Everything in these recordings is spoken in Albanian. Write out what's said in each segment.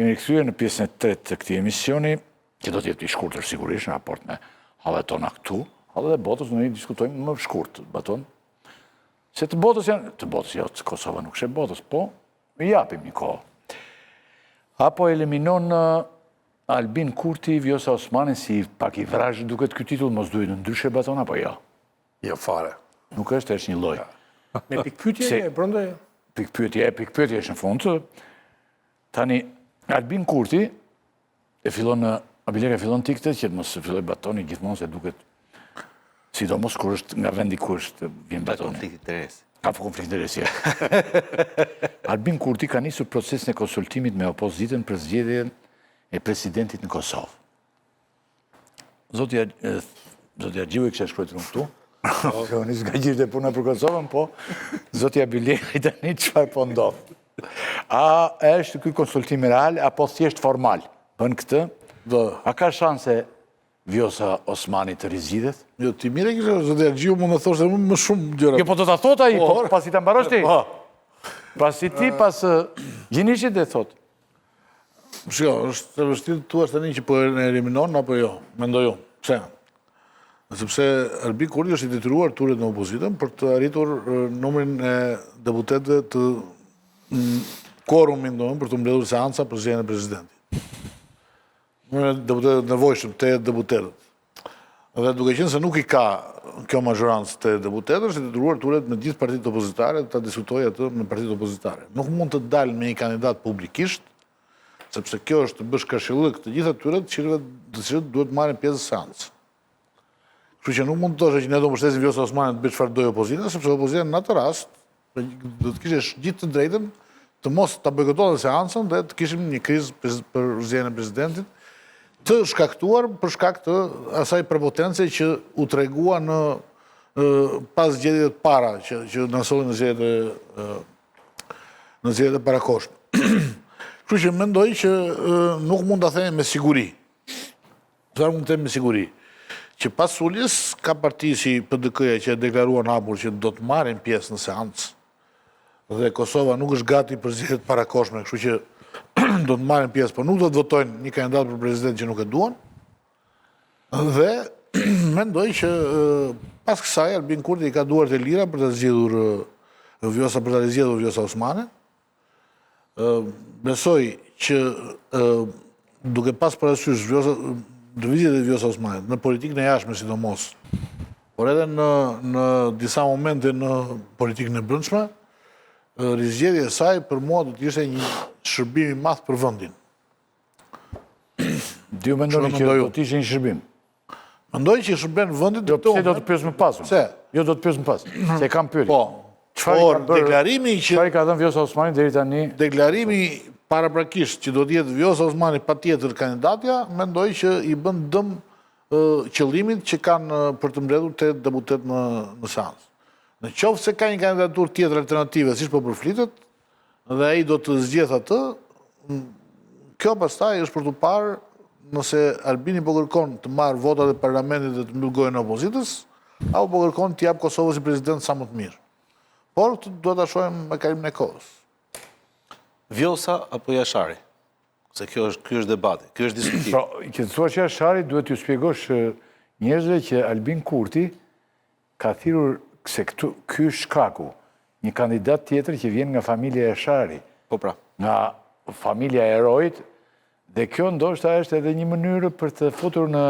Jemi rikthyer në pjesën e tretë të këtij emisioni, që do të jetë i shkurtër sigurisht në raport me hallet tona këtu, hallet e botës ne i diskutojmë më shkurt, Baton. Se të botës janë, të botës jo, të Kosova nuk është e botës, po i japim një kohë. A po eliminon Albin Kurti Vjosa Osmanin si pak i vrazhdë duket ky titull, mos duhet ndryshe Baton apo jo? Jo fare. Nuk është, është një lloj. Me pikëpyetje e brenda? Pikëpyetje, pikëpyetje është në fund. Tani, Albin Kurti, e fillon, Abileka e fillon ti këtë, që të mos e fillojë Batoni gjithmonë se duket, sidomos kur është nga vendi ku është vjen Batoni. Ka konflikt interesi. Ka konflikt interesi. Albin Kurti ka nisur procesin e konsultimit me opozitën për zgjedhjen e presidentit në Kosovë. Zoti Zoti Haxhiu e kisha shkruajtur unë këtu. Po nis nga gjithë puna për Kosovën, po zoti Abilekaj tani çfarë po ndodh? A është ky konsultim real apo thjesht formal? Bën këtë? Do. A ka shanse Vjosa Osmani të rizgjidhet? Jo, ti mirë e kishe, zoti Haxhiu mund të thoshte më shumë gjëra. Jo, po do ta thotë ai, po, pasi ta mbarosh ti. Po. Pasi ti pas Gjinishit e thotë. Shiko, është e vështirë të thuash tani që po e eliminon apo jo, mendoj unë. Pse? Sepse Albin Kurti është i detyruar të ulet me opozitën për të arritur numrin e deputetëve të kuorumin, domethënë, për të mbledhur seanca për zgjedhjen e presidentit. Numrin e deputetëve të nevojshëm, 80 deputetët. Dhe duke qenë se nuk i ka kjo mazhorancë 80 deputetë, është i detyruar të ulet me gjithë partitë opozitare dhe ta diskutojë atë me partitë opozitare. Nuk mund të dalë me një kandidat publikisht, sepse kjo është të bësh karshillëk të gjithë atyre të cilëve të cilët duhet të marrin pjesë në seancë. Kështu që nuk mund të thoshe që ne do mbështesim Vjosa Osmanin të bëjë çfarë dojë opozita, sepse opozita në atë rast do të kishte gjithë të drejtën të mos ta bojkotonte seancën dhe të kishim një krizë për zgjedhjen e presidentit të shkaktuar për shkak të asaj prepotence që u tregua në pas zgjedhjeve të para që që na sollën në zgjedhjet e në zgjedhjet e parakohshme. Kështu që mendoj që nuk mund ta themi me siguri. Çfarë mund të them me siguri? Që pas uljes, ka parti si PDK-ja që e deklaruan hapur që do të marrin pjesë në seancë dhe Kosova nuk është gati për zgjedhje të parakohshme, kështu që do të marrin pjesë, por nuk do të votojnë një kandidat për president që nuk e duan. Dhe mendoj që pas kësaj Albin Kurti i ka duart e lira për të zgjedhur Vjosa për ta rizgjedhur Vjosa Osmanin. Besoj që duke pas parasysh Vjosa, lëvizjet e Vjosa Osmanit, në politikën e jashtme sidomos, por edhe në, në disa momente në politikën e brendshme, rizgjedhja e saj për mua do të ishte një shërbim i madh për vendin. Ju mendoni që do të ishte një shërbim? Mendoj që i shërben vendit Jo, pse do të pyes më pas? Pse? Jo, do të pyes më pas. Se kam pyetje. Po. Çfarë i ka bërë? Deklarimi që Çfarë i ka dhënë Vjosa Osmani deri tani? Deklarimi paraprakisht që do të jetë Vjosa Osmani patjetër kandidatja, mendoj që i bën dëm qëllimit që kanë për të mbledhur 80 deputetë në në seancë. Në qoftë se ka një kandidaturë tjetër alternative, siç po përflitet, dhe ai do të zgjedhë atë, kjo pastaj është për t'u parë nëse Albini po kërkon të marrë votat e parlamentit dhe të mbyllë gojën e opozitës, apo po kërkon t'i japë Kosovës një president sa më të mirë. Por këtë duhet ta shohim me kalimin e kohës. Vjosa apo Jashari? Se kjo është, ky është debati, ky është diskutimi. Pra, që të thuash Jashari, duhet t'ju shpjegosh njerëzve që Albin Kurti Ka thirrur se këtu ky është shkaku, një kandidat tjetër që vjen nga familja Jashari. Po pra. Nga familja e heroit dhe kjo ndoshta është edhe një mënyrë për të futur në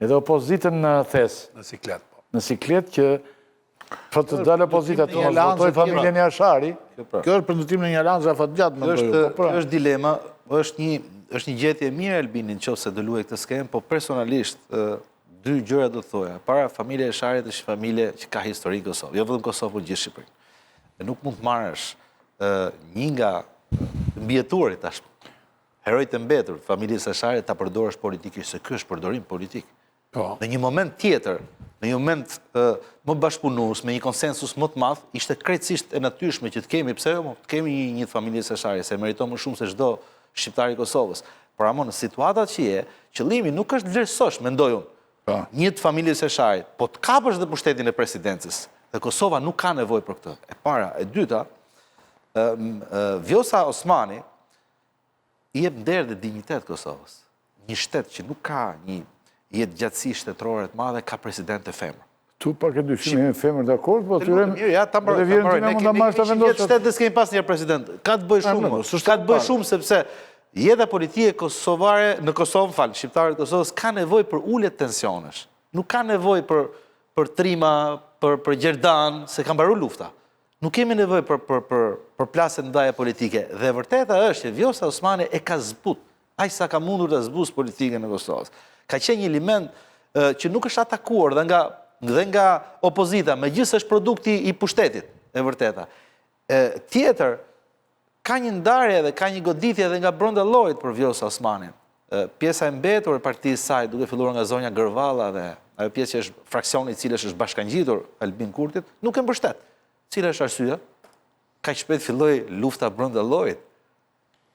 edhe opozitën në thes. Në siklet, po. Në siklet që po të dalë opozita të mos votojë familjen Jashari. Pra. Kjo është për ndërtimin e një aleance afatgjatë, mendoj. Kjo është, po pra. është dilema, është një është një gjetje e mirë Albini në qoftë se do luajë këtë skemë, po personalisht Dy gjëra do të thoja. E para, familja e Jasharit është një familje që ka histori në Kosovë, jo vetëm Kosovë, por gjithë Shqipërinë. Dhe nuk mund të marrësh një nga të mbijetuarit tashmë, heronjtë e mbetur të familjes Jashari ta përdorësh politikisht, se ky është përdorim politik. Po. Në një moment tjetër, në një moment më bashkëpunues, me një konsensus më të madh, ishte krejtësisht e natyrshme që të kemi, pse jo, të kemi një, një të familjes Jashari, se e meriton më shumë se çdo shqiptar i Kosovës. Por ama në situatat që je, qëllimi nuk është të vlerësosh, mendoj unë, po. një të familjes Jasharit, po të kapësh dhe pushtetin e presidencës. Dhe Kosova nuk ka nevojë për këtë. E para, e dyta, Vjosa Osmani. I jep nder dhe dinjitet Kosovës. Një shtet që nuk ka një jetëgjatësi shtetërore të madhe ka presidente femër. Tu pak e dyshim jemi femër dakord, po atyre mirë, ja ta mbaroj. Ta mbaroj. Ne mund ta marrësh ta vendosësh. Shtet dhe s'kemi pas një president. Ka të bëjë shumë, ka të bëjë shumë sepse jeta politike kosovare në Kosovë, fal, shqiptarët e Kosovës ka nevojë për ulje tensionesh. Nuk ka nevojë për për trima, për për gjerdan, se ka mbaruar lufta. Nuk kemi nevojë për për për përplasje të mëdha politike. Dhe e vërteta është që Vjosa Osmani e ka zbut, aq sa ka mundur ta zbusë politikën e Kosovës. Ka qenë një element që nuk është atakuar dhe nga dhe nga opozita, megjithëse është produkti i pushtetit, e vërteta. E, tjetër, ka një ndarje dhe ka një goditje edhe nga brenda llojit për Vjosa Osmanin. Pjesa e mbetur e partisë saj, duke filluar nga zonja Gërvalla dhe ajo pjesë që është fraksioni i cilës është bashkangjitur Albin Kurtit, nuk e mbështet. Cila është arsyeja? Kaq shpejt filloi lufta brenda llojit.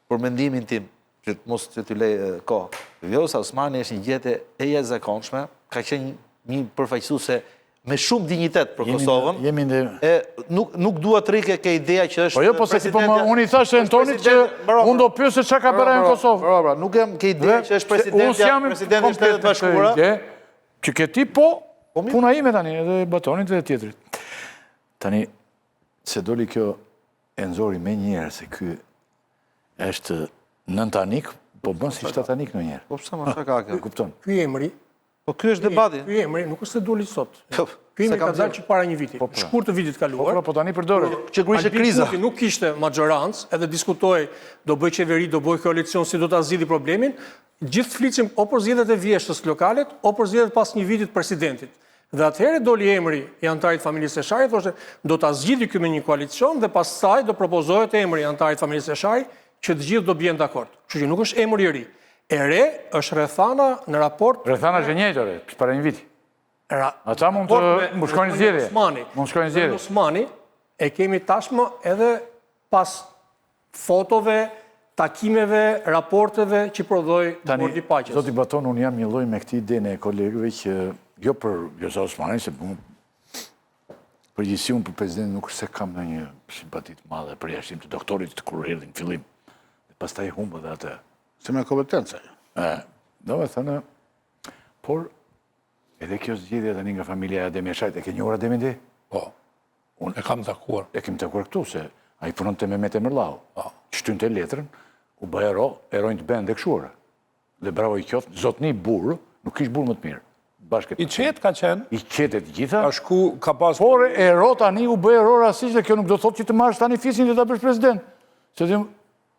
Për mendimin tim, që të mos të t'ju lej kohë. Vjosa Osmani është një gjetje e jashtëzakonshme, ka qenë një përfaqësuese me shumë dinjitet për Kosovën. Jemi në e nuk nuk dua të rri ke ke ideja që është Po jo, po se ti po më unë i thashë Antonit që unë do pyes se çka ka bërë në Kosovë. Po pra, nuk jam ke ideja që është presidentja, presidenti i Shteteve të Bashkuara. Që ke ti po, po puna ime tani edhe Batonit dhe tjetrit. Tani se doli kjo e nxori menjëherë se ky është nëntanik, po bën si shtatanik ndonjëherë. Po pse më çka ka kjo? Kupton. Ky emri Po ky është debati. Ky emri nuk është se doli sot. Po, ky emri ka dalë që para një viti. Po, pra. Shkurt të vitit kaluar. Po, pra, po tani përdoret. Që kur ishte kriza. Albin Kurti nuk kishte maxhorancë, edhe diskutohej do bëj qeveri, do bëj koalicion, si do ta zgjidhi problemin. Gjithë flisim o për zgjedhjet e vjeshtës lokalet, o për zgjedhjet pas një viti të presidentit. Dhe atëherë doli emri i anëtarit të familjes Jashari, thoshte do ta zgjidhi ky me një koalicion dhe pastaj do propozohet emri i anëtarit të familjes Jashari që të gjithë do bien dakord. Kështu që nuk është emër i ri. E re është rrethana në raport... Rrethana është e njëjtë, ore, para një viti. Ata mund të mund shkojnë në zgjedhje. Mund shkojnë në zgjedhje. Osmani e kemi tashmë edhe pas fotove, takimeve, raporteve që prodhoi Bordi i Paqes. Zoti Baton, unë jam një lloj me këtë idenë e kolegëve që jo për Vjosa Osmanin, se mund përgjithësi unë për presidentin nuk është se kam ndonjë simpati të madhe përjashtim të doktorit të kur erdhi në fillim. Dhe pastaj humba dhe atë. Se me kompetenca. E, domethënë, por edhe kjo zgjidhja tani nga familja e Adem Jasharit, e ke njohur Ademin ti? Po, unë e kam takuar. E kem takuar këtu, se ai punon te Mehmet Emërllahu. Po. Shtynte letrën, u bë hero, heronjtë bëhen dhe kështu. Dhe bravo i qoftë, zotni burrë, nuk kish burrë më të mirë. Bashkë I qetë ka qenë. I qetë e të gjitha. Ka shku, ka pas... Por hero tani u bë hero rastësisht dhe kjo nuk do thotë që të marrësh tani fisin dhe ta bësh president. Se ti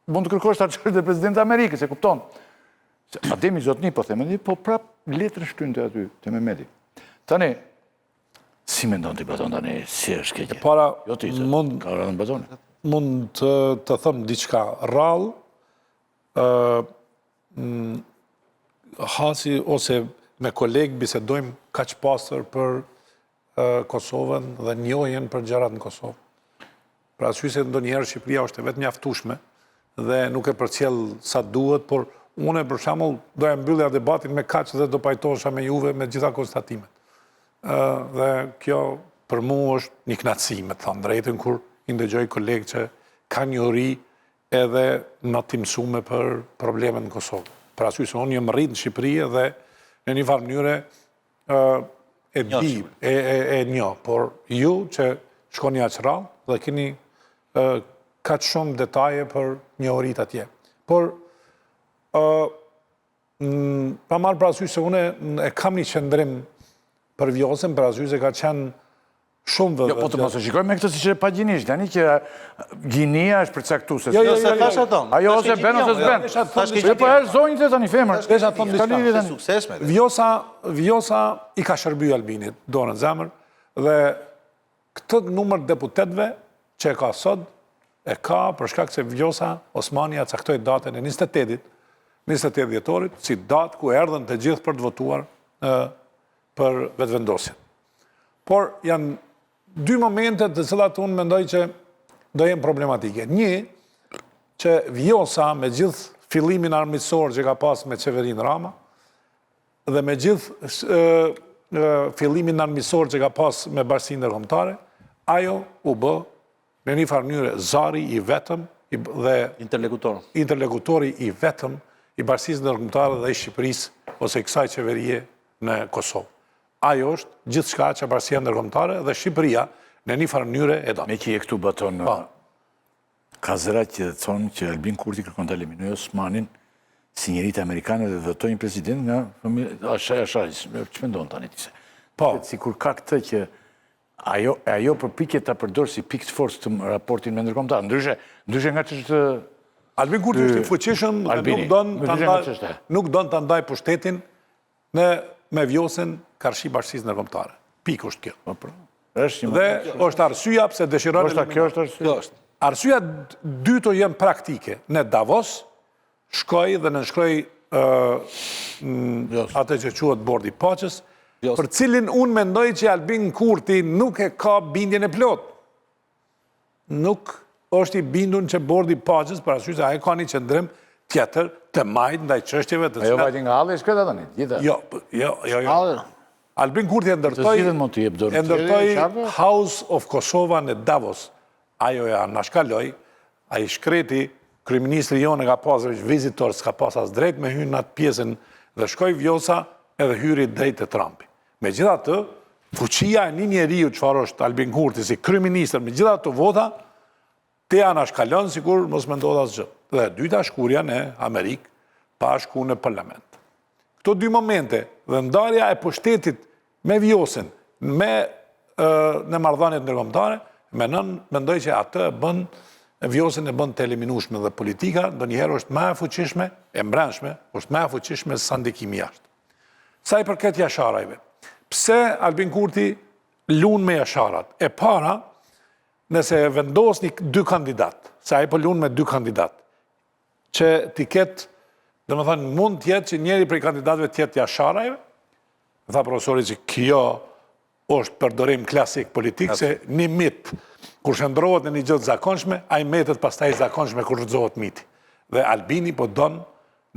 Mund të kërkosh ta çosh dhe president të Amerikës, e kupton. Se Ademi zotni, po them, po prap letrën shtynte aty, te Mehmeti. Tani, si mendon ti Baton tani, si është kjo gjë? Para, jo ti, mund, ka radhën Batoni. Mund të, të them diçka rrallë, ë hasi ose me kolegë bisedojmë kaq pastër për Kosovën dhe njohjen për gjërat në Kosovë. Për arsye se ndonjëherë Shqipëria është e vetëmjaftueshme dhe nuk e përcjell sa duhet, por unë për shembull do e mbyllja debatin me kaq dhe do pajtohesha me juve me gjitha konstatimet. Ë dhe kjo për mua është një kënaqësi, me të thënë drejtën kur i ndëgjoj kolegë që kanë njohuri edhe më të mësume për problemet në Kosovë. Për arsye se unë jam rrit në Shqipëri dhe në një farë mënyre e di, e, e, e njoh, por ju që shkoni aq rrallë dhe keni kaq shumë detaje për njohuritë atje. Por, pa marrë parasysh se unë e kam një qëndrim për Vjosën, për arsye se ka qenë Shumë vëvë. Jo, po të mos e shikojmë me këtë si që pa gjinisht, tani që gjinia është përcaktuese. Jo, jo, jo, jo, jo. Ajo ose ben ose s'ben. Jo, po është zonjë të tani femër. Desha të them diçka. Vjosa, Vjosa i ka shërby Albinit, dorën zemër, dhe këtë numër deputetëve që e ka sot, e ka për shkak se Vjosa Osmani ia caktoi datën e 28-it, 28 dhjetorit, si datë ku erdhën të gjithë për të votuar për vetëvendosjen. Por janë dy momente të cilat unë mendoj që do jenë problematike. Një, që Vjosa me gjithë fillimin armiqësor që ka pas me qeverinë Rama, dhe me gjithë fillimin armiqësor që ka pas me bashkësinë ndërkombëtare, ajo u bë në një farë mënyre zari i vetëm dhe interlokutor. Interlokutori i vetëm i bashkësisë ndërkombëtare dhe i Shqipërisë ose i kësaj qeverie në Kosovë. Ajo është gjithçka që bashkësia ndërkombëtare dhe Shqipëria në një farë mënyre e do. Meqë je këtu Baton, po. ka zëra që thonë që Albin Kurti kërkon të eliminojë Osmanin si njeri të amerikanëve dhe votojë një president nga familja, asha, asha, ç'mendon tani ti se? Po. Sikur ka këtë që ajo, ajo përpiqet ta përdorë si pikë të forcë të raportin me ndërkombëtar. Ndryshe, ndryshe nga ç'është Albin Kurti është i fuqishëm dhe nuk don ta ndaj, nuk don ta ndaj pushtetin në me Vjosën karshi bashkësisë ndërkombëtare. Pikë është kjo. Po, po. Është një Dhe është arsyeja pse dëshiron Është kjo është arsyeja. Kjo është. Arsyeja dytë janë praktike. Në Davos shkoi dhe nënshkroi atë që quhet Bordi i Paqes, për cilin unë mendoj që Albin Kurti nuk e ka bindjen e plotë. Nuk është i bindur që Bordi i Paqes, për arsye se ai ka një qëndrim tjetër të majtë ndaj çështjeve të cilat... Ajo vajti nga halli e shkreta tani, gjitha. Jo, jo, jo, jo. Albin Kurti e ndërtoi, e ndërtoi House of Kosova në Davos. Ajo e anashkaloi, ai i shkreti, kryeministri jonë e ka pasë veç vizitor, s'ka pas as drejt me hy në atë pjesën dhe shkoi Vjosa edhe hyri drejt te Trumpi. Megjithatë, fuqia e një njeriu çfarë është Albin Kurti si kryeministër, me gjithë ato vota, te anashkalon sikur mos me ndodh asgjë. Dhe e dyta shkuarja në Amerikë pa shku në parlament. Këto dy momente dhe ndarja e pushtetit me Vjosën, me në marrëdhëniet ndërkombëtare, menon, mendoj që atë e bën Vjosën e bën të eliminueshme dhe politika ndonjëherë është më e fuqishme, e mbrendshme, është më e fuqishme se sa ndikimi jashtë. Sa i përket Jasharajve, pse Albin Kurti lun me Jasharat? E para, nëse vendosni dy kandidat, se ai po lun me dy kandidat, që t'i ketë, domethënë, mund të jetë që njëri prej kandidatëve të jetë Jasharajve, tha profesori që kjo është përdorim klasik politik, se një mit, kur shndërrohet në një gjë të zakonshme, ai mbetet pastaj i zakonshme kur rrëzohet miti. Dhe Albini po don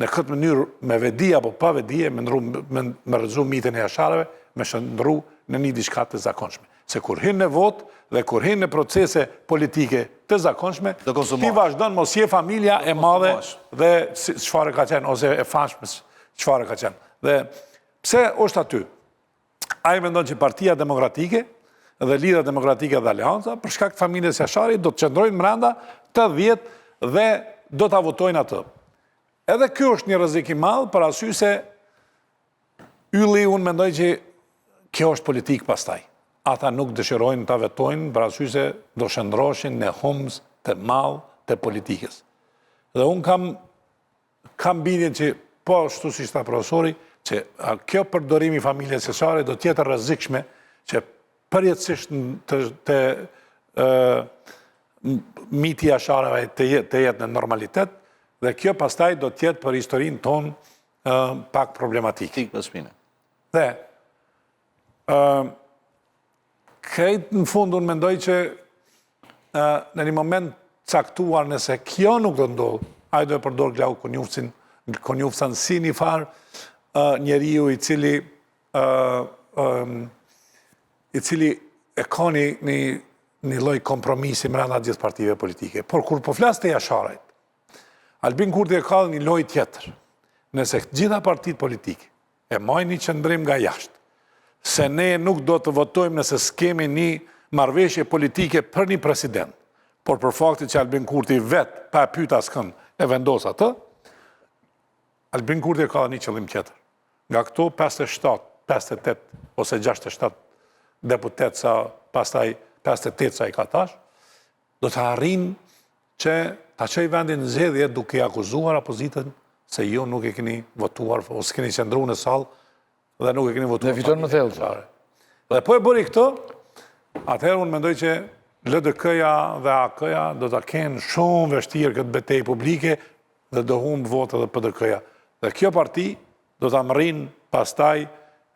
në këtë mënyrë me vetëdije apo pa vetëdije me ndru me, me rrëzu mitin e Jasharave, me shndërru në një diçka të zakonshme. Se kur hyn në votë dhe kur hyn në procese politike të zakonshme, ti vazhdon mos je familja e madhe dhe çfarë ka qenë ose e famshme çfarë ka qenë. Dhe pse është aty? Ai mendon që Partia Demokratike dhe Lidhja Demokratike dhe Aleanca, për shkak të familjes Jashari, do të qëndrojnë mrenda 80 dhe do ta votojnë atë. Edhe ky është një rrezik i madh për arsye se Ylli unë mendoj që kjo është politikë pastaj. Ata nuk dëshirojnë ta vetojnë për arsye se do shndërroheshin në humbës të madh të politikës. Dhe unë kam Kam bindjen që po ashtu siç tha profesori, që kjo përdorim i familjes Jashari do të jetë e rrezikshme që përjetësisht të, të ë miti i Jasharave të jetë, të jetë në normalitet dhe kjo pastaj do të jetë për historinë tonë ë pak problematike. Thikë pas shpine. Dhe ë Krejt në fund unë mendoj që në një moment caktuar nëse kjo nuk do të ndodhë, ai do e përdorë Glauk Konjufcin, Konjufcën si një farë njeriu i cili i cili e ka një, një, një lloj kompromisi mrenda gjithë partive politike. Por kur po flas te Jasharajt, Albin Kurti e ka dhe një lojë tjetër. Nëse gjitha partitë politike e majnë një qëndrim nga jashtë, se ne nuk do të votojmë nëse s'kemi një marrëveshje politike për një president, por për faktin që Albin Kurti vetë, pa e pyet askënd, e vendos atë, Albin Kurti e ka dhe një qëllim tjetër. Nga këto 57, 58 ose 67 deputetë sa pastaj 58 sa i ka tash, do të arrijnë që ta çojë vendin në zgjedhje duke akuzuar opozitën se ju nuk e keni votuar ose keni qëndruar në sallë dhe nuk e keni votuar. Dhe fiton më thellë. Dhe po e bëri këtë, atëherë unë mendoj që LDK-ja dhe AAK-ja do ta kenë shumë vështirë këtë betejë publike dhe do humbë votë edhe PDK-ja. Dhe kjo parti do ta mrrin pastaj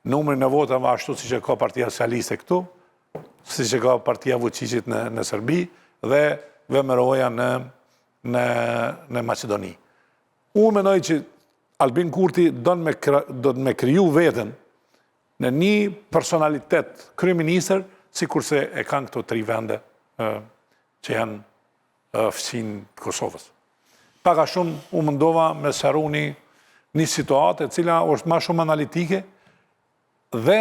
numrin e votave ashtu siç e ka Partia Socialiste këtu, siç e ka partia Vuçiqit në, në Serbi dhe VMRO-ja në, në, në Maqedoni. Unë mendoj që Albin Kurti don me, do me kriju veten në një personalitet kryeministër, sikurse e kanë këto tri vende që janë fqinj të Kosovës. Pak a shumë u mundova me sqaru një, një situatë e cila është ma shumë analitike dhe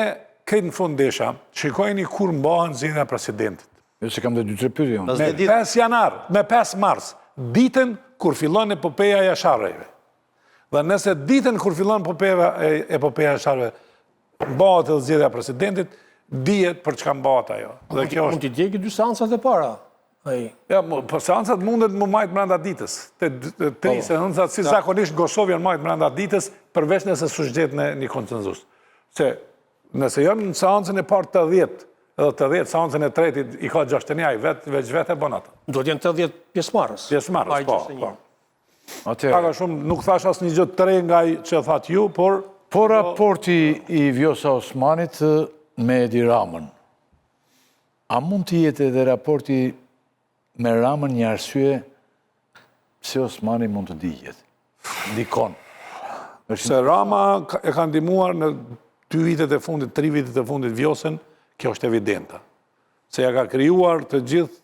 krejt në fund desha, shikojeni kur mbahen zgjedhja e presidentit. Jo se kam dhe dy tre pyetje unë. Me 5 janar, me 5 mars, ditën kur fillon epopeja e Jasharëve. Dhe nëse ditën kur fillon epopeja epopeja e Jasharëve, mbahet edhe zgjedhja e presidentit, dihet për çka mbahet ajo. Dhe kjo është... Mund t'i djegi dy seancat e para. Ai. Ja, po seancat mundet m'u majt brenda ditës. Të tri po. seancat si zakonisht në Kosovë janë majt brenda ditës, përveç nëse s'u gjet në një konsensus. Se nëse janë në seancën e parë 80, edhe 80, seancën e tretë i ka 61, ai vetë veç vetë e bën atë. Do të jenë 80 pjesëmarrës. Pjesëmarrës, po, po. Atëherë. Pak a shumë nuk thash asnjë gjë të re nga që thatë ju, por Po raporti i Vjosa Osmanit me Edi Ramën. A mund të jetë edhe raporti me Ramën një arsye pse Osmani mund të digjet? Ndikon. Se Rama e ka ndihmuar në dy vitet e fundit, tri vitet e fundit Vjosën, kjo është evidente. Se ja ka krijuar të gjithë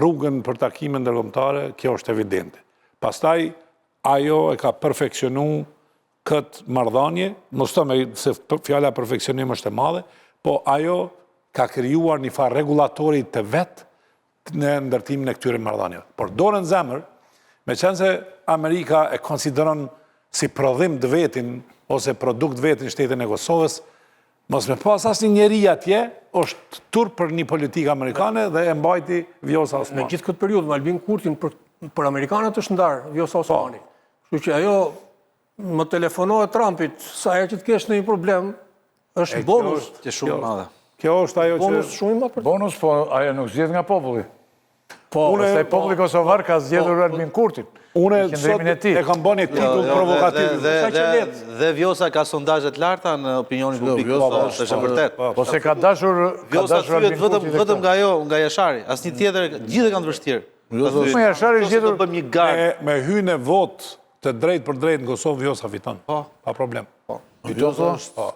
rrugën për takime ndërkombëtare, kjo është evidente. Pastaj, ajo e ka perfekcionu këtë marrëdhanie, mos të them se fjala perfeksionim është e madhe, po ajo ka krijuar një farë rregullatori të vet në ndërtimin e këtyre marrëdhanieve. Por dorën n'zemër, meqenëse Amerika e konsideron si prodhim të vetin ose produkt të vetin shtetin e Kosovës, Mos me pas asnjë njeri atje, është turp për një politikë amerikane dhe e mbajti Vjosa Osmani. Në gjithë këtë periudhë, me Albin Kurtin për, për amerikanët është ndarë Vjosa po. Osmani. Kështu që ajo më telefonohet Trumpit, sa herë që të kesh ndonjë problem, është bonus. Është shumë i madh. Kjo është ajo që... Bonus shumë i madh për... Bonus, po ajo nuk zgjedh nga populli. Po, Pastaj po, populli kosovar ka zgjedhur po, Albin Kurtin. Unë sot e kam bërë një titull jo, provokativ. Dhe, dhe, dhe Vjosa ka sondazhe të larta në opinionin publik në Kosovë, është e vërtetë. Po se ka dashur ka dashur Albin Kurtin vetëm nga ajo, nga Jashari, asnjë tjetër, gjithë e kanë të vështirë. Vjosa Jashari është zgjedhur bëjmë një garë. Me hy në votë të drejtpërdrejtë në Kosovë Vjosa fiton. Po. Pa problem. Po. Vjosa është po.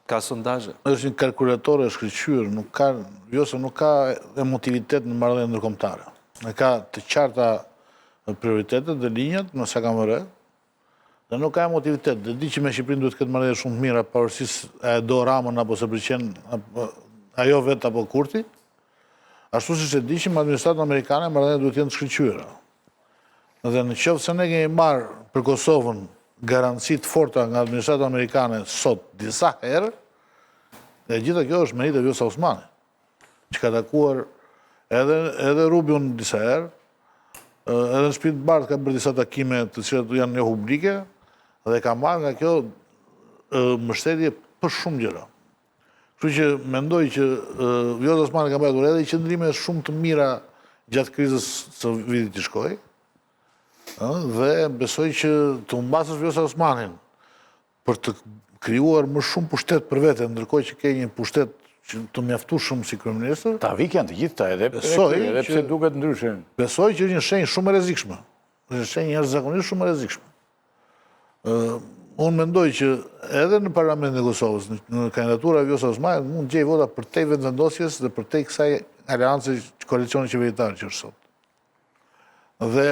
Ka sondazhe. Është një kalkulatore e shkëlqyer, nuk ka, Vjosa nuk ka emotivitet në marrëdhënie ndërkombëtare. E ka të qarta prioritetet dhe linjat, me sa kam vënë re. Dhe nuk ka emotivitet, dhe di që me Shqipërinë duhet të ketë marrëdhënie shumë të mira, pavarësisht a e do Ramën apo s'e pëlqen ajo vetë apo Kurti. Ashtu siç e di që me administratën amerikane marrëdhëniet duhet të jenë të shkëlqyera. Dhe në qoftë se ne kemi marrë për Kosovën garanci të forta nga administrata amerikane sot disa herë, e gjitha kjo është meritë e Vjosa Osmanit, që ka takuar edhe, edhe Rubion disa herë, edhe në Shtëpinë e Bardhë ka bërë disa takime të cilat janë jo publike, dhe ka marrë nga kjo mbështetje për shumë gjëra. Kështu që mendoj që Vjosa Osmani ka mbajtur edhe qëndrime shumë të mira gjatë krizës së vitit që shkoi, dhe besoj që të humbasësh Vjosa Osmanin për të krijuar më shumë pushtet për vete, ndërkohë që ke një pushtet që të mjaftueshëm si kryeministër. Tavik janë të gjithë ta edhe besoj edhe pse duket ndryshe. Besoj që është një shenjë shumë e rrezikshme. Është një shenjë jashtëzakonisht shumë e rrezikshme. Unë mendoj që edhe në Parlamentin e Kosovës, në kandidatura e Vjosa Osmanit, mund të gjejë vota përtej Vetëvendosjes dhe përtej kësaj aleance koalicioni qeveritar që është sot. Dhe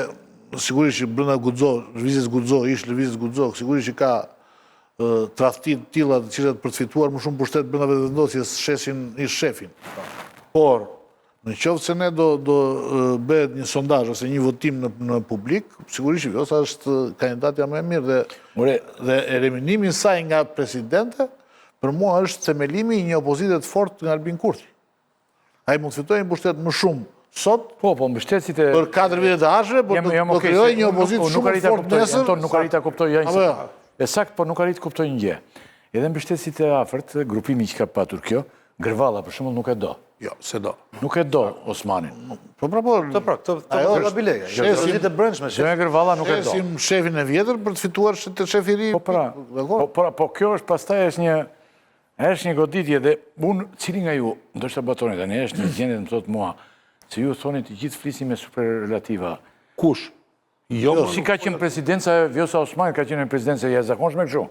sigurisht që brenda Guxo, lëvizjes Guxo, ish lëvizjes Guxo, sigurisht që ka tradhti të tilla të cilat për të fituar më shumë pushtet brenda Vetëvendosjes shesin ish shefin. Por Në qoftë se ne do do bëhet një sondazh ose një votim në në publik, sigurisht që Vjosa është kandidatja më e mirë dhe More, dhe eliminimi i saj nga presidente për mua është themelimi i një opozite të fortë nga Albin Kurti. Ai mund të fitojë një pushtet më shumë sot. Po, po, mbështetësit e për 4 vitet e ardhshme, por do të krijojë një opozitë shumë të fortë nesër. Anton, nuk arrij ta kuptoj ja. Jo? E saktë, po nuk arrij të kuptoj një gjë. Edhe mbështetësit e afërt, grupimi që ka patur kjo, Gërvalla për shembull nuk e do. Jo, s'e do. Nuk e do Osmanin. Po pra po. Të pra, të të po bile. Shesim të brendshme. Zonja Gërvalla nuk e do. Shesim shefin e vjetër për të fituar të shefi i ri. Po pra. Po pra, po kjo është pastaj është një është një goditje dhe unë cili nga ju, ndoshta Batoni tani është në gjendje të më thotë mua, se ju thoni të gjithë flisni me superlativa. Kush? Jo, jo si ka qenë presidenca e Vjosa Osmanit, ka qenë një presidencë e jashtëzakonshme kështu.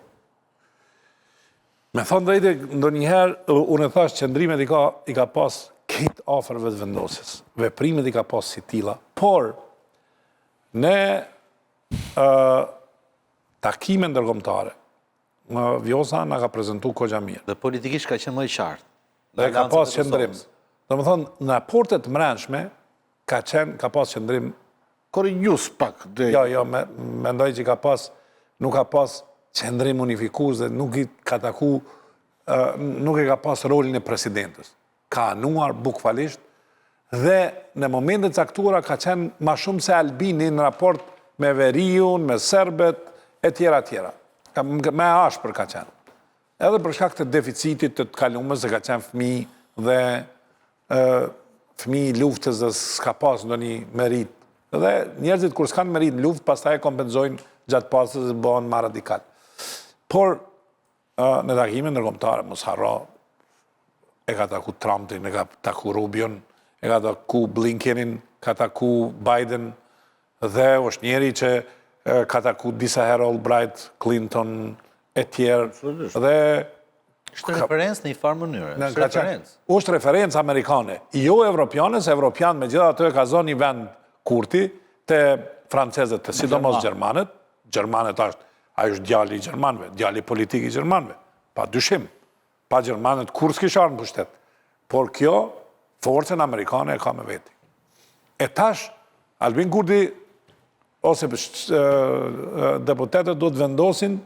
Me thonë drejtë, ndonjëherë, unë e thash qëndrimet i ka, i ka pas krejt afër Vetëvendosjes. Veprimet i ka pas si tilla, por në takime ndërkombëtare, Vjosa na ka prezentu koxha mirë. Dhe politikisht ka qenë më i qartë. Dhe ka pas qëndrim. Domethënë, në raportet e mrenshme, ka qenë, ka pas qëndrim... Korrigjues pak. Dhe... Jo, jo, me, mendoj që ka pas, nuk ka pas qëndrim unifikues dhe nuk i ka taku, nuk e ka pas rolin e presidentes. Ka anuar bukvalisht dhe në momente të caktuara ka qenë ma shumë se Albini në raport me veriun, me serbët, e tjera, tjera. Ma e ashpër ka qenë. Edhe për shkak të deficitit të të kalumes, se ka qenë fëmi dhe fëmi i luftës dhe s'ka pas ndonjë meritë. Dhe njerëzit kur s'kanë meritë në luftë, pastaj e kompenzojnë gjatë paqes dhe bëhen ma radikal. Por, në takime ndërkombëtare, mos harro, e ka taku Trumpin, e ka taku Rubion, e ka taku Blinkenin, ka taku Biden, dhe është njeri që ka taku disa herë Albright, Clinton, e tjerë, dhe... Është referencë në një farë mënyre, është referencë. është referencë amerikane, jo evropiane, se evropian megjithatë e ka zonë një vend Kurti, te francezët, te sidomos gjermanët, gjermanët është, ai është djali i gjermanëve, djali politik i gjermanëve, pa dyshim. Pa gjermanët kurrë s'kish ardhë në pushtet. Por kjo, forcën amerikane e ka me veti. E tash, Albin Kurti, ose deputetët duhet të vendosin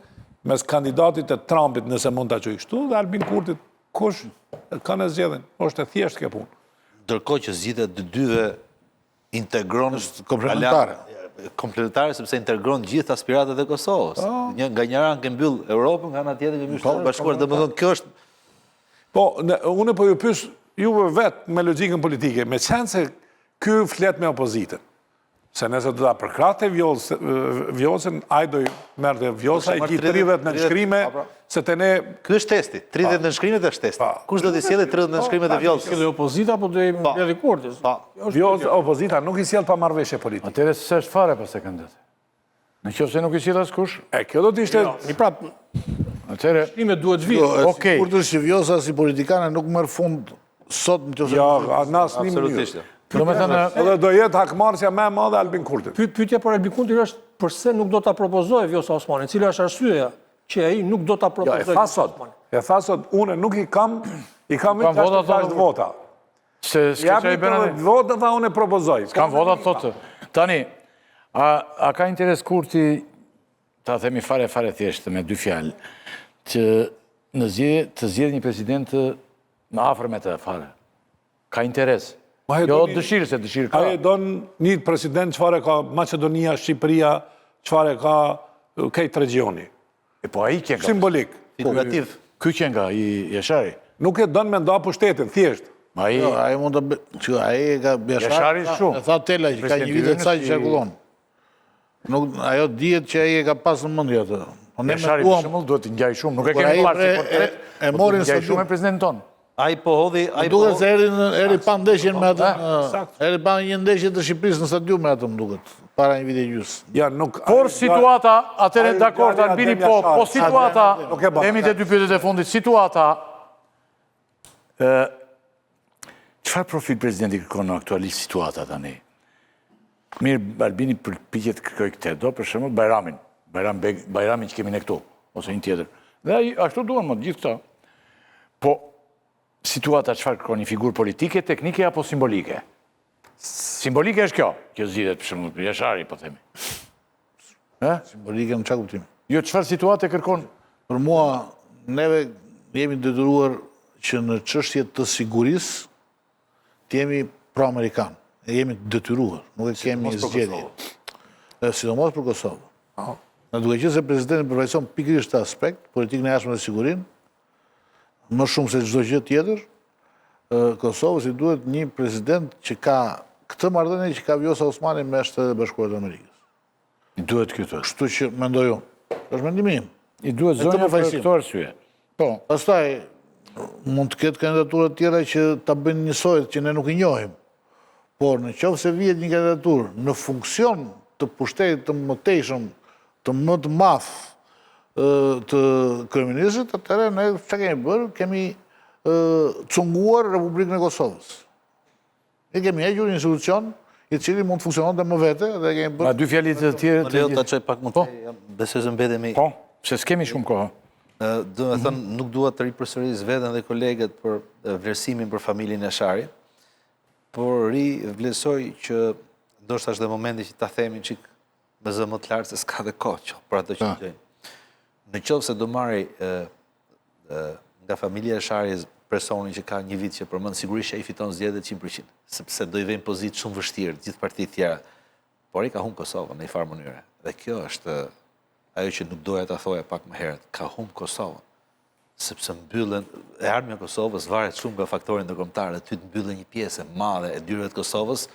mes kandidatit të Trumpit, nëse mund ta quaj kështu, dhe Albin Kurtit, kush kanë e zgjedhin, është e thjeshtë kjo punë. Ndërkohë që zgjidhja e të dyve integron është komplementare. Komplementare sepse integron gjithë aspiratat e Kosovës. Po. Një nga njëra anë ke mbyll Europën, nga ana tjetër ke mbyll Shtetet e Bashkuara, domethënë kjo është Po, unë po ju pyes juve vetë me logjikën politike, meqenëse ky flet me opozitën. Se nëse do ta përkrahte Vjosën, ai do i merrte Vjosa i 30 nënshkrime, po, pra. se te ne... Ky është testi, 30 nënshkrimet është testi. Kush do t'i sjellë 30 nënshkrimet e Vjosës? Kjo opozita, apo do i mbledhë Kurti? Vjosa, opozita nuk i sjell pa marrëveshje politike. Atëherë s'është fare pastaj kandidat. Në qoftë se nuk i sjell askush... E, kjo do të ishte... Jo, mi prapë, Atëherë... Nënshkrimet duhet vijnë. Jo, Okej. Sigurt është që Vjosa si politikane nuk merr fund sot në qoftë se... Jo, në asnjë mënyrë. Domethënë... Edhe do jetë hakmarrësja më e madhe Albin Kurtit. Pyetja për Albin Kurtin është përse nuk do ta propozojë Vjosa Osmanin? Cila është arsyeja që ai nuk do ta jo, propozojë Vjosa Osmanin? E tha sot, unë nuk i kam, i kam 66 vota. Se s'ka që i bënë... Vota tha unë e propozoj. S'kam vota, thotë. Tani, a ka interes Kurti ta themi fare fare thjesht me dy fjalë, që në zgjedhje të zgjedhë një president në afër me të fare. Ka interes. Jo dëshirë, se dëshirë ka. Ai don një president çfarë ka Maqedonia, Shqipëria, çfarë ka krejt regjioni. E po ai qenka. Simbolik. Figurativ. Ky qenka i Jashari. Nuk e don me nda pushtetin, thjesht. Ai jo, ai mund të që ai e ka Jashari shumë. E tha Tela që ka një vit e ca që qarkullon. Nuk, ajo dihet që ai e ka pas në mendje atë. Po ne Jashari për shembull duhet të ngjajë shumë, nuk e kemi parë si portret, e po mori në shumë me presidentin tonë. Ai po hodhi, ai po duket se erdhi në erdhi pa ndeshjen me atë, erdhi pa një ndeshje të Shqipërisë në stadium me atë më duket, para një viti e gjysmë. Ja, nuk Por situata, atëherë dakord Albini po, po situata, jemi te dy pyetjet e fundit, situata ë çfarë profil presidenti kërkon në aktualisht situata tani? Mirë, Albini përpiqet të kërkojë këtë, do për shembull Bajramin, Bajram Beg, Bajramin që kemi ne këtu, ose një tjetër. Dhe ai ashtu duan më të gjithë këta. Po situata çfarë kërkon një figurë politike, teknike apo simbolike? Simbolike është kjo, që zgjidhet për shembull Jashari, po themi. Ë? Simbolike në çfarë kuptimi? Jo, çfarë situate kërkon? Për mua, neve jemi detyruar që në çështje të sigurisë të jemi pro-amerikan. E jemi të detyruar, nuk e kemi zgjedhje. Dhe sidomos për Kosovën. Në duke qenë se presidenti përfaqëson pikërisht këtë aspekt, politikën e jashtme dhe sigurinë, më shumë se çdo gjë tjetër, Kosovës i duhet një president që ka këtë marrëdhënie që ka Vjosa Osmani me Shtetet e Bashkuara të Amerikës. I duhet ky thotë. Kështu që mendoj unë. Është mendimi im. I duhet zonja për këto arsye. Po. Pastaj mund të ketë kandidatura të tjera që ta bëjnë njësoj që ne nuk i njohim. Por në qoftë se vihet një kandidaturë në funksion të pushtetit të mëtejshëm, të më të madh të kryeministrit, atëherë ne çka kemi bërë? Kemi cunguar Republikën e Kosovës. I kemi hequr një institucion i cili mund të funksiononte më vete dhe kemi bërë... Ma dy fjali të tjera... Më lejo ta çoj pak më po. tej, besoj se mbetemi... Po, se s'kemi shumë kohë. Domethënë, mhm. nuk dua të ripërsëris veten dhe kolegët për vlerësimin për familjen Jashari, por rivlerësoj që ndoshta është dhe momenti që ta themi çik me zë më të lartë se s'ka dhe kohë që për ato që dëgjojnë. Në qoftë se do marri nga familja Jashari personin që ka një vit që përmend, sigurisht që ai fiton zgjedhjet 100%, sepse do i vejnë pozitë shumë vështirë, gjithë partitë tjera. Por ai ka humb Kosovën në një farë mënyre. Dhe kjo është ajo që nuk doja ta thoja pak më herët, ka humb Kosovën. sepse mbyllen, e ardhmja e Kosovës varet shumë nga faktori ndërkombëtar dhe ty të mbyllen një pjesë e madhe e dyerve të Kosovës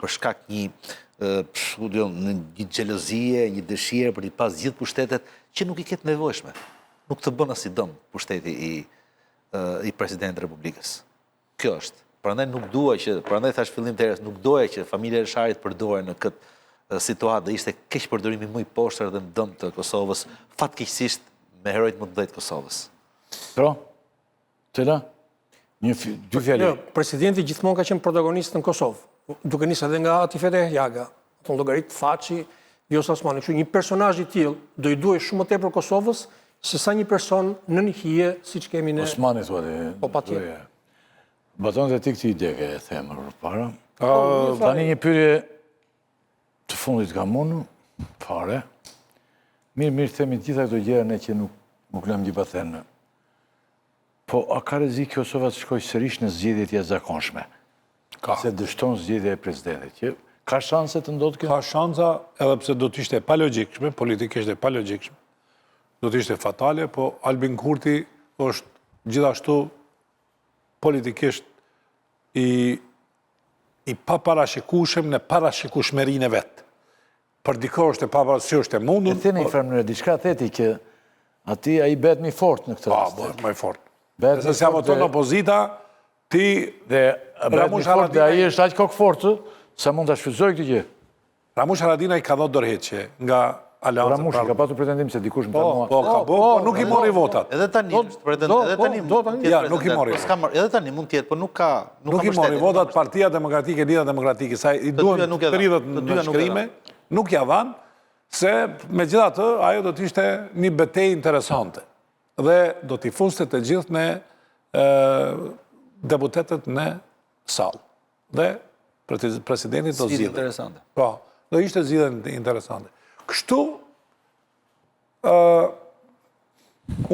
për shkak një ku di unë, një xhelozie, një dëshire për t'i pas gjithë pushtetet që nuk i ke të nevojshme. Nuk të bën asnjë dëm pushteti i i presidentit të Republikës. Kjo është. Prandaj nuk dua që, prandaj thashë fillim të herës, nuk doja që familja e Jasharit përdorej në këtë situatë dhe ishte keqpërdorimi më i poshtër dhe në dëm të Kosovës, fatkeqësisht me heronjtë më të mëdhenj të Kosovës. Po? Cila? Një, dy fjali. Jo, presidenti gjithmonë ka qenë protagonist në Kosovë, duke nisë edhe nga Atifete Jahjaga, të llogarit Thaçi, Vjosa Osmani, kështu një personazh i tillë do i duhej shumë më tepër Kosovës se sa një person nën hije siç kemi ne. Osmani thua ti. Po patjetër. Baton dhe ti këtë ide ke e them përpara. Po, tani një pyetje të fundit kam unë, fare. Mirë, mirë themi të gjitha këto gjëra ne që nuk nuk lëmë gjë pa thënë. Po a ka rrezik Kosova të shkojë sërish në zgjedhje të jashtëzakonshme? Ka. Se dështon zgjedhja e presidentit, që ka shanse të ndodhë kjo? Ka shansa, edhe pse do të ishte e palogjikshme, politikisht e palogjikshme, do të ishte fatale, po Albin Kurti është gjithashtu politikisht i i paparashikueshëm në parashikueshmërinë e vet. Për dikë është e papara, si është e mundur. E the në një farë mënyre, diçka the ti që aty ai bëhet më i fortë në këtë po, rast. Po, bëhet më i fortë. Nëse s'ia voton opozita, ti dhe Ramush Haradinaj ai është aq kokëfortë sa mund ta shfrytëzojë këtë gjë. Ramush Haradinaj ka dhënë dorëheqje nga Aleanca. Ramushi ka patur pretendim se dikush më tha po, mua. Po, ka po, po, nuk i mori votat. Edhe tani është pretendim, edhe tani mund të jetë. Ja, nuk i mori. Po edhe tani mund të jetë, po nuk ka nuk ka Nuk i mori votat Partia Demokratike, Lidhja Demokratike, sa i duhen 30 nënshkrime, nuk ia dhanë, se megjithatë ajo do të ishte një betejë interesante dhe do t'i fuste të gjithë në deputetët në sallë. Dhe presidenti do zgjidhej. interesante. Po, do ishte zgjidhje interesante. Kështu,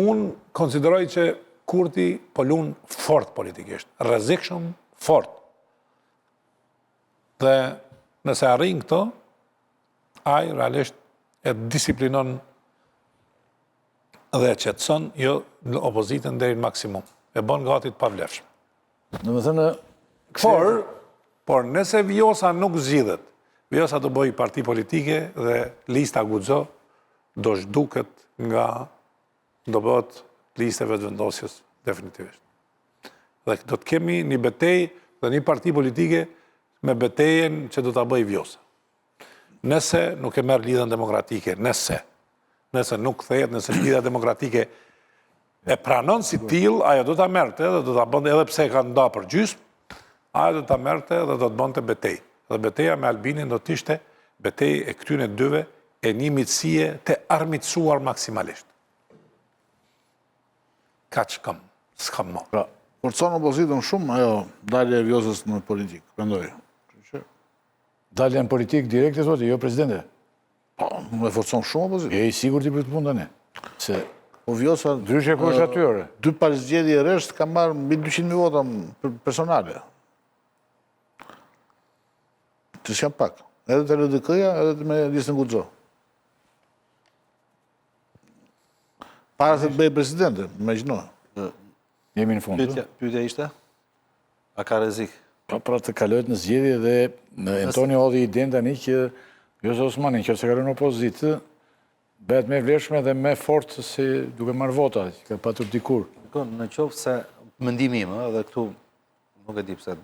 unë konsideroj që Kurti po lun fort politikisht, rrezikshëm fort. Dhe nëse arrin këto, ai realisht e disiplinon dhe e qetëson jo në opozitën deri në maksimum. E bën gati të pavlefshme. Domethënë... Por, por nëse Vjosa nuk zgjidhet, Vjosa do bëjë parti politike dhe lista Guxo do zhduket nga do bëhet listë e Vetëvendosjes definitivisht. Dhe do të kemi një betejë dhe një parti politike me betejën që do ta bëjë Vjosa. Nëse nuk e merr Lidhjen Demokratike, nëse, nëse nuk kthehet, nëse Lidhja Demokratike e pranon si tillë, ajo do ta merrte dhe do ta bënte edhe pse e ka nda për gjysmë, ajo do ta merrte dhe do të bënte betejë. Dhe beteja me Albinin do të ishte betejë e këtyre dyve e një miqësie të armiqësuar maksimalisht. Kaq kam, s'kam më. Pra, forcon opozitën shumë ajo dalja e Vjosës në politikë, mendoj. Dalja në politikë direkte, thotë, jo presidente. Po, më e forcon shumë opozitën. Je i sigurt ti për këtë punë tani? Se Po Vjosa ndryshe ku është aty ore? Dy palë zgjedhje rresht ka marrë mbi 200.000 vota personale. Që s'janë pak. Edhe te LDK-ja, edhe me listën Guxo. Para se të bëhej presidente, imagjino. Jemi në fund. Pyetja, pyetja ishte? A ka rrezik? Po pra të kalohet në zgjedhje dhe në Antoni hodhi idenë tani që Vjosa Osmani, nëse kalon në opozitë, bëhet më e vlefshme dhe më e fortë se duke marrë vota, që ka patur dikur. Në qoftë se mendimi im, dhe këtu nuk e di pse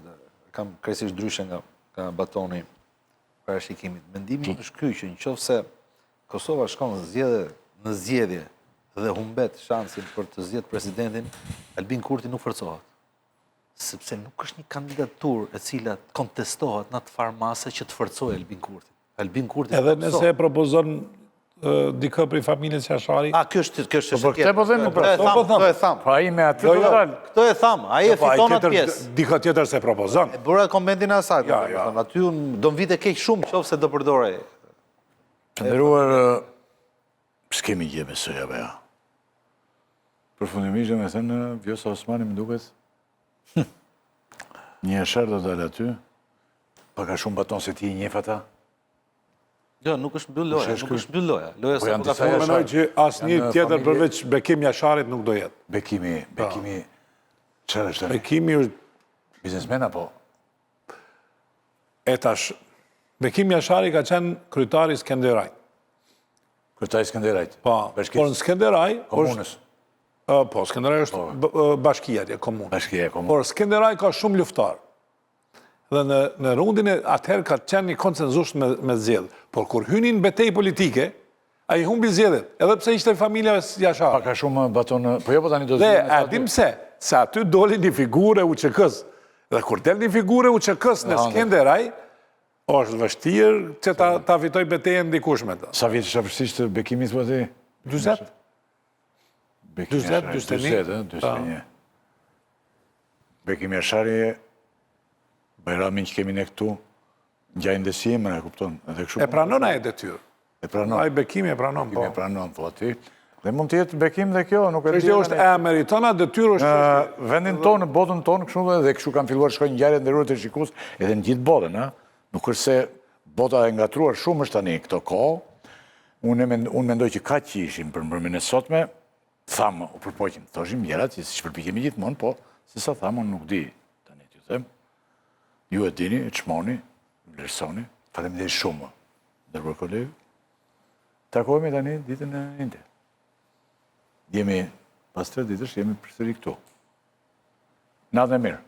kam krejtësisht ndryshe nga, nga Batoni parashikimit. Mendimi im është ky që në qoftë se Kosova shkon në zgjedhje, në zgjedhje dhe humbet shansin për të zgjedhur presidentin, Albin Kurti nuk forcohet. Sepse nuk është një kandidaturë e cila kontestohet në atë farë mase që të forcojë Albin Kurtin. Albin Kurti Edhe nëse e propozon dikë prej familjes Jashari. A, kjo është kjo është po, këtë po themi pra. Këtë po po e thamë. Po ai me atë jo, jo. Këtë e thamë, ai e po, fiton atë pjesë. Dikë tjetër s'e propozon. E bëra komentin e asaj, ja, ja. Aty do më vinte keq shumë qoftë se do përdorej. Të nderuar, s'kemi gjë besoj apo jo. Përfundimisht me thënë, Vjosa Osmani më duket, një Jashar do dalë aty, pak a shumë Baton se ti i njeh ata? Jo, nuk është mbyll loja, nuk është mbyll loja. Loja po sa po ka mendoj që asnjë tjetër përveç Bekim Jasharit nuk do jetë. Bekimi, po. Bekimi, çfarë është? Bekimi është biznesmen apo? E tash, Bekim Jashari ka qenë kryetari i Skenderajt. Kryetari i Skenderajt? Po, por në Skenderaj... Komunës. Po, Skenderaj është po. bashkia atje, komunë. Bashkia, komunë. Por Skenderaj ka shumë luftëtarë. Dhe në, në rundin e atëherë ka qenë një konsenzus me, me zgjedhë. Por kur hyni në betejë politike, ai humbi zgjedhjet, edhe pse ishte familja Jashari. Pak a shumë Baton, po jo po tani do të Dhe a dim pse, se aty doli një figurë e UÇK-s. Dhe kur del një figurë e UÇK-s në Skenderaj, është vështirë që ta, ta fitojë betejën dikush me të. Sa vjeç është afërsisht Bekimi, thua ti? 40. Bekim Jashari, 40, 41. Bekim Jashari, Bajramin që kemi ne këtu, ngjajnë dhe si emër, e kupton. Edhe kështu e pranon ai detyrë. E pranon. Ai Bekimi e pranon, po. Bekimi e pranon, po aty. Dhe mund të jetë Bekim dhe kjo, nuk e di. Çështja është e meriton atë detyrë është. Në vendin tonë, në botën tonë, kështu dhe dhe kështu kanë filluar të shkojnë ngjarjet nderuar teleshikues edhe në gjithë botën, ë. Nuk është se bota e ngatërruar shumë është tani këto kohë. Unë unë mendoj që kaq ishim për mbrëmjen e sotme, thamë, u përpoqëm, thoshim gjërat që siç përpiqemi gjithmonë, po se sa thamë unë nuk di tani t'ju them. Ju e dini, e çmoni, vlerësoni. Faleminderit shumë, nderuar kolegë. Takohemi tani ditën e enjte. Jemi pas tre ditësh, jemi përsëri këtu. Natën e mirë.